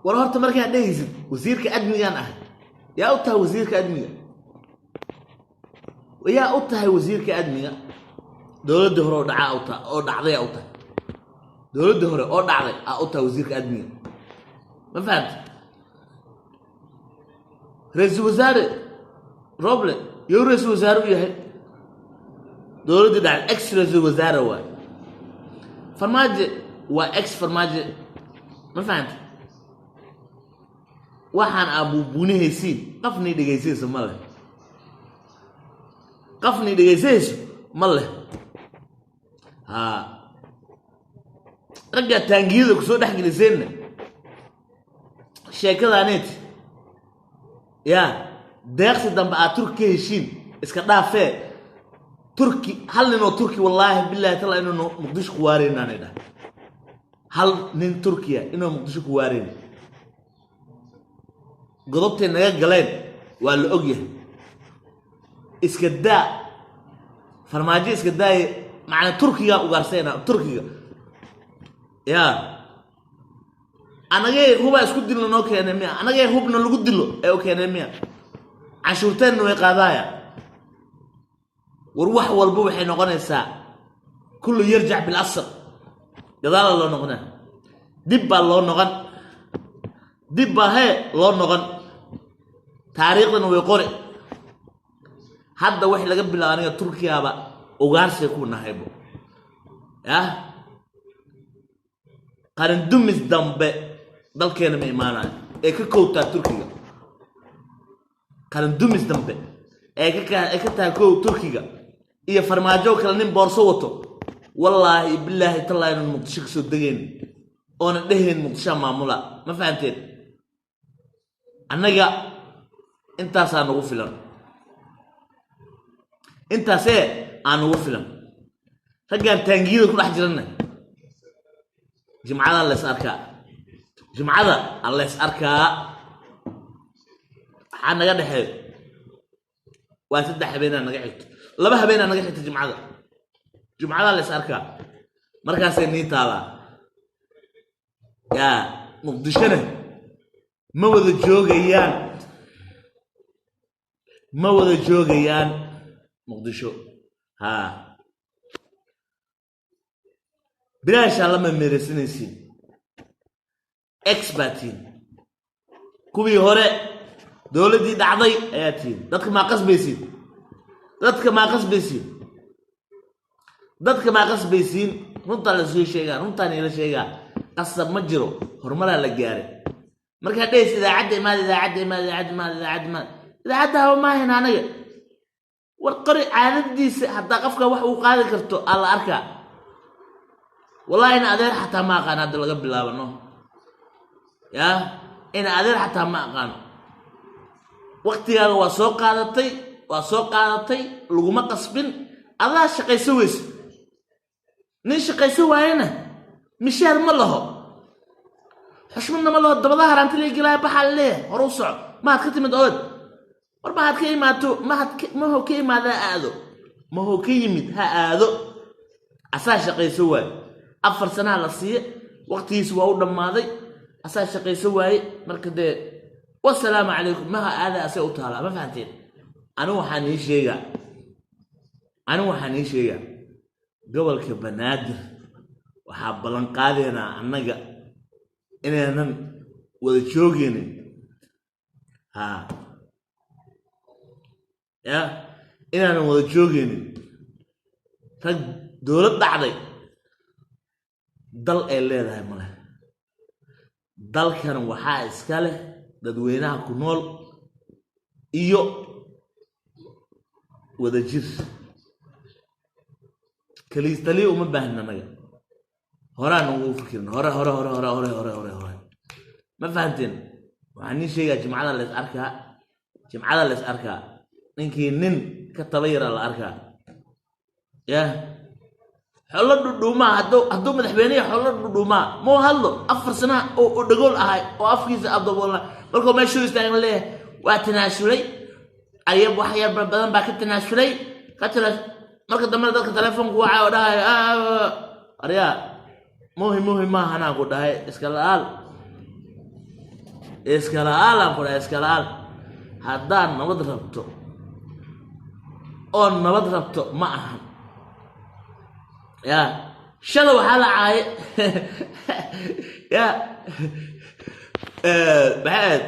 War horta markaad dhehaysid wasiirka amnigaan ah, yaa u tahay wasiirka amniga? Yaa u tahay wasiirka amniga? Dowladdii hore oo dhacaa u tahay, oo dhacday aa u tahay. Dowladdii hore oo dhacday aa u tahay wasiirka amniga, ma fahamti? Ra-iisul wasaare Roble you ra-iisul wasaare u yahay dowladdii dhacday, ex ra-iisul wasaare waay. Farmaajo waa ex Farmaajo, ma fahamti? Waxaan aa buubuunihaysiin, qafnii dhegaysayso ma leh, qafnii dhegaysayso ma leh. Haa, raggaa taangiyada kusoo dhex geliseenna sheekadaaneet yaa deeqsi dambe aad Turki ka heshiin iska dhaafee. Turki, hal nin oo Turki, wallaahi billahi tala inuu Muqdisho ku waareynaanay dhah. Hal nin Turkiya inuu Muqdisho ku waareyn, godobtay naga galeen waa la ogyahay. Iska daa Farmaajo, iska daaye. Macnaa Turkiga ugaarsayna, Turkiga yaa anagee hubaa isku dilno noo keenay miya? Anagee hubna lagu dilo ee u keenay miya? Canshuurteenna way qaadaaya. War wax walba waxay noqonaysaa kullu yarjac bilasr, gadaala loo noqonaa, dib baa loo noqon, dib baa hee loo noqon. Taariikhdana way qori. Hadda wax laga bilaabo aniga Turkiyaaba ugaarsay ku nahaybo. Yah, qarindumis dambe dalkeena ma imaanayo ee ka kowtaa Turkiga. Qarindumis dambe ee ay ka tahay kow Turkiga iyo Farmaajo kale nin boorso wato, wallaahi bilaahi tallaahi inaan Muqdisho kasoo degayn oona dhehayn Muqdishoa maamula, ma fahanteen? Annaga intaasaa nagu filan, intaasee aa nagu filan. Raggaan taangiyada ku dhex jiranna jimcada leys arkaa, jimcada a leys arkaa. Waxaa naga dhexeeyo waa 3 habeenaa naga xigto, 2 habeenaa naga xigto jimcada. Jimcada leys arkaa, markaasay nii taalaa. Yaa Muqdishona ma wada joogayaan, ma wada joogayaan Muqdisho. Haa, bilaashaa lama meeraysanaysiin, ex baa tihiin, kuwii hore dowladdii dhacday ayaa tihiin. Dadka maa qasbaysiin? Dadka maa qasbaysiin? Dadka maa qasbaysiin? Runtaa la soo sheegaa, runtaan ila sheegaa. Qasab ma jiro, horumaraa la gaaray. Markaa dhehaysa idaacadda imaada, idaacadda imaada, idaacadda imaada, idaacadda imaada, idaacadda hawa maahayn anaga. War qori caadadiisa haddaa qofka wax uu qaadi karto aa la arkaa. Wallahi ina adeer xataa ma aqaano hadda laga bilaabano. Yaa ina adeer xataa ma aqaano. Waktigaaga waa soo qaadatay, waa soo qaadatay, laguma qasbin. Adaa shaqayso weyse, nin shaqayso waayena mishaar ma laho, xushmadna ma laho. Dabadaha haraanti laga gelaya, baxaa laleeyahay, hore u soco. Maad ka timid ood, war mahaad ka imaato, mahad maho ka imaada ha aado, maho ka yimid ha aado. Asaa shaqayso waaye, 4 sanaha la siiye, waqtigiisa waa u dhammaaday, asaa shaqayso waaye. Marka dee wasalaamu calaykum, maha aada asay u taalaa, ma fahanteen? Anigu waxaan ii sheegaa, anigu waxaan ii sheegaa, gobolka Banaadir waxaa ballan qaadeynaa annaga inaynan wada joogeynin. Haa ya, inaanan wada joogeynin. Rag dowlad dhacday dal ay leedahay male. Dalkan waxaa iska leh dadweynaha ku nool iyo wadajir. Kaliis taliya uma baahnin annaga, horaan ugu fikirin, hore hore hore hore hore hore hore hore, ma fahanteen? Waxaan niin sheegaa, jimcada leys arkaa, jimcada leys arkaa. Ninkii nin ka taba yaraa la arkaa. Yah, xollo dhudhuumaa hadduu madaxweyneya xollo dhudhuumaa mau hadlo. 4 sana oo dhagool ahay oo afkiisa abdaboolna markuu meeshuu istaagan leeyahay waa tanaasulay, ayab wax yar badan baa ka tanaasulay, ka tanaas. Marka dambena dadka telefoonku wacay oo dhahay aryaa muhi muhi maahanaan ku dhahay iska la-aal. Iskala-aal aan ku dhahay, iskala-aal. Haddaad nabad rabto oo nabad rabto ma ahan. Ya shalay waxaa la caaye ya maxay ahayd?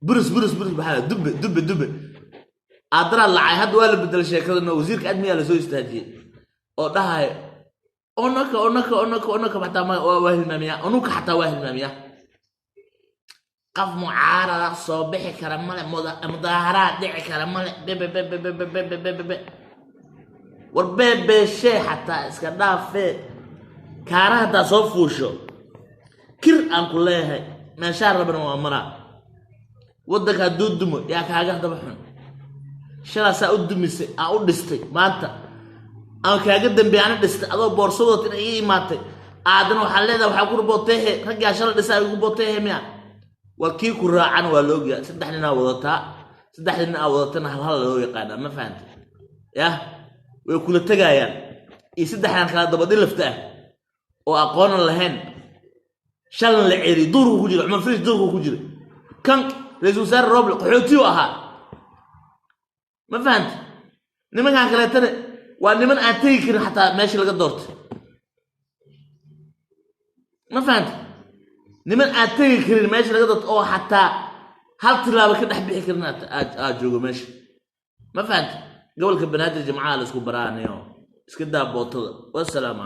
Burus, burus, burus, maxaa dubbe, dubbe, dubbe aadaraa lacay. Hadda waa la bedelay sheekadana. Wasiirka amnigaa lasoo istaajiyey oo dhahayo onaka, onaka, onaka, onaka. Xataa waa hilmaamiyaa onuka, xataa waa hilmaamiyaa. Qof mucaarada soo bixi kara male, mudaaharaad dhici kara male. Bebe bebe bebe bebe bebe be, war beebeeshee xataa iska dhaafee. Kaara haddaa soo fuusho, kir aan ku leeyahay, meeshaa rabana waa maraa. Waddanka hadduu dumo, yaa kaaga daba xun? Shalaasaa u dumisay, aa u dhistay, maanta aan kaaga dambeey ana dhistay, adoo boorsadood ina ii imaatay. Aadana waxaa leedahay waxaa ku booteehe raggaa shala dhisaa igu booteehe miya? War kii ku raacan waa la ogyahay. Saddex ninaa wadataa, saddexda nin aa wadatana hal hal loo yaqaanaa, ma fahantay? Yah, way kula tegayaan. Iyo saddexdan kala dabadhilafta ah oo aqoonan lahayn, shalan la ceeriy, duurku ku jira. Cumar Firish duurku ku jira. Kan ra-iisul wasaare Roble qaxootiyu ahaa, ma fahanta? Nimankan kaleetana waa niman aan tegi karin xataa meeshii laga doortay, ma fahanta? Niman aan tegi karin meeshii laga doortay oo xataa hal tilaabo ka dhex bixi karin aad joogo meesha, ma fahanta? Gobolka Banaadir Jimcaha la isku baraanayo, iska daa bootada. Wassalaamu calaykum.